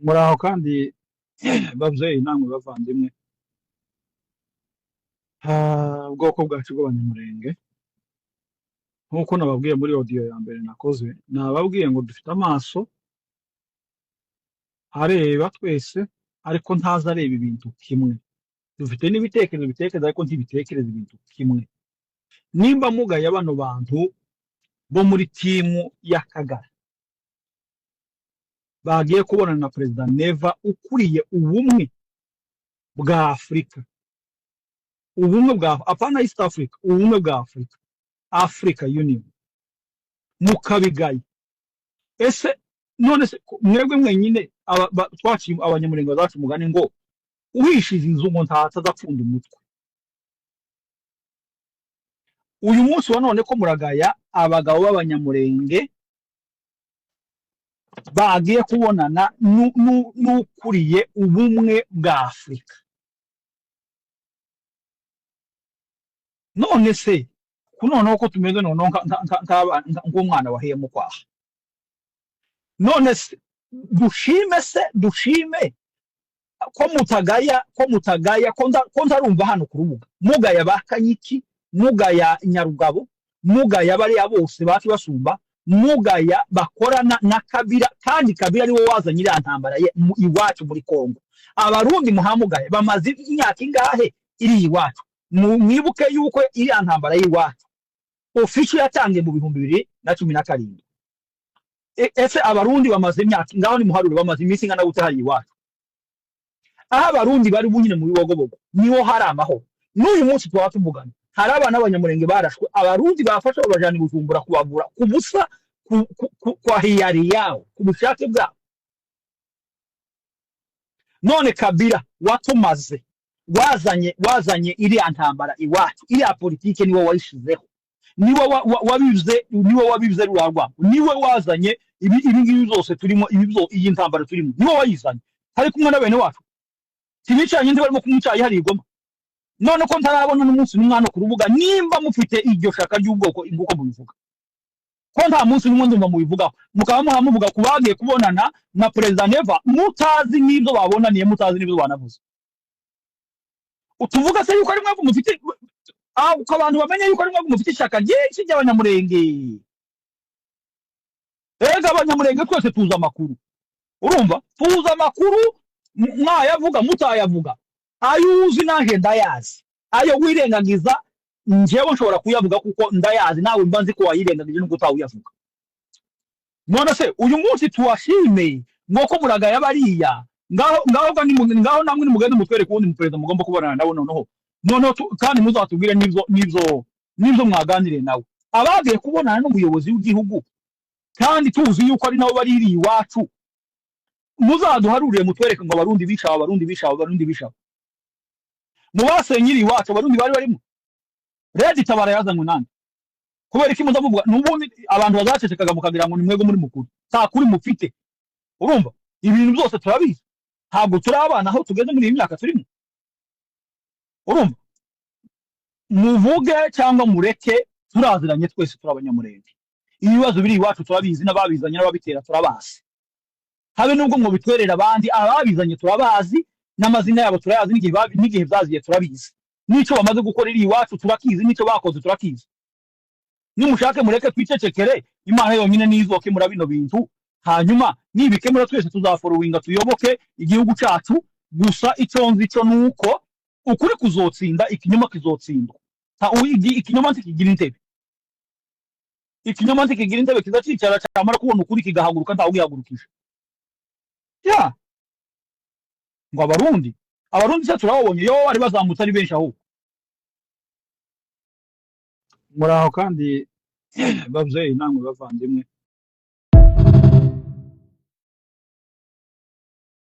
Muraho kandi babyeyi namwe bavandimwe. Ubwoko bwacu bw'Abanyamurenge, nk'uko nababwiye muri audio ya mbere nakoze, nababwiye ngo dufite amaso areba twese, ariko ntazi areba ibintu kimwe. Dufite n'ibitekerezo bitekereza, ariko ntibitekereza ibintu kimwe. Nimba mugaya bano bantu bo muri team y'Akagara bagiye kubonana na Perezida Neva ukuriye Ubumwe bwa Afurika, ubumwe bwa, apana East Africa, Ubumwe bwa Afurika, Africa Union, mukabigaya, ese none se mwebwe mwenyine twaciye Abanyamurenge bazaca umugani ngo uhishize inzu ngo ntatse azapfunda umutwe. Uyu munsi wa none ko muragaya abagabo b'Abanyamurenge bagiye kubonana n'ukuriye Ubumwe bwa Afurika, none se noneho ko tumeze noneho nk'umwana wahiyemo kwaha, none se dushime, se dushime ko mutagaya, ko mutagaya, ko ntarumva hano ku rubuga mugaya ba Kanyiki, mugaya Nyarugabo, mugaya bariya bose baki basumba, mugaya bakorana na Kabila, kandi Kabila ariwe wazanye iriya ntambara ye iwacu muri Kongo. Abarundi muhamugaya bamaze imyaka ingahe iri iwacu? Mwibuke yuko iriya ntambara y'iwacu official yatangiye mu 2017. Ese Abarundi bamaze imyaka, ngaho nimuharure, bamaze iminsi ingana gute hari iwacu? Aho Abarundi bari ubu nyine mu Bibogobogo niho hari amahoro. N'uyu munsi twaba tuvugana hari abana b'Abanyamurenge barashwe, Abarundi bafashe babajana i Bujumbura kubavura ku busa, kwa hiyari yao, ku bushake bwabo. None Kabila watumaze, wazanye iriya ntambara iwacu, iriya politike niwe wayishizeho, niwe wabize, niwe wabize ruriya rwango, niwe wazanye ibi ngibi byose turimo, ibi iyi ntambara turimo niwe wayizanye. Hari kumwe na bene wacu tibicanye, ntibarimo kunywa icyayi hari i Goma. None ko ntarabona n'umunsi n'umwana ku rubuga, nimba mufite iryo shaka ry'ubwoko nguko mubivuga, ko nta munsi n'umwe ndumva mubivugaho, mukaba muha muvuga ku bagiye kubonana na Perezida Neva, mutazi n'ibyo babonaniye, mutazi n'ibyo banavuze? Utuvuga se yuko ari mwebwe mufite, uko abantu bamenye yuko ari mwebwe mufite ishyaka ryinshi ry'Abanyamurenge? Ega Abanyamurenge twese tuzi amakuru, urumva, tuzi amakuru, mwayavuga mutayavuga, ayo uzi nanjye ndayazi, ayo wirengagiza njyewe nshobora kuyavuga kuko ndayazi, nawe mba nzi ko wayirengagije nubwo utawuyavuga. None se uyu munsi tuwashime mwoko muragaya bariya? Ngaho ngaho kandi ngaho namwe nimugende mutwereke uwundi muperezida mugomba kubonana nawe. Noneho kandi muzatubwire n'ibyo mwaganiriye nawe. Abagiye kubonana n'umuyobozi w'igihugu kandi tuzi yuko ari nabo bari iri iwacu, muzaduharurire mutwereke ngo Abarundi bishawe, Abarundi bishawe, Abarundi bishawe mu basenyiri iwacu, Abarundi bari barimo. Red Tabara yazanywe nande? Kubera iki muza muvuga n'ubundi abantu bazacecekaga mukagira ngo ni mwebwe muri mukuru? Nta kuri mufite. Urumva, ibintu byose turabizi, ntabwo turi abana aho tugeze muri iyi myaka turimo. Urumva, muvuge cyangwa mureke, turaziranye twese, turi Abanyamurenge. Ibibazo biri iwacu turabizi, n'ababizanye n'ababitera turabazi. Habe nubwo ngo bitwerera abandi, ababizanye turabazi n'amazina yabo turayazi, n'igihe byaziye turabizi, n'icyo bamaze gukora iri iwacu turakizi, n'icyo bakoze turakizi. Nimushake mureke twicecekere, Imana yonyine nizokemura bino bintu. Hanyuma nibikemura twese tuzafollowinga, tuyoboke igihugu cyacu. Gusa icyo nzi cyo nuko ukuri kuzotsinda, ikinyoma kizotsindwa. Ikinyoma ntikigira intebe, ikinyoma ntikigira intebe. Kizacicara, cyamara kubona ukuri kigahaguruka, ntawe ugihagurukije. Ya ngo Abarundi, Abarundi se turababonye yo bari bazamutse ari benshi ahubwo. Muraho kandi babyeyi namwe bavandimwe.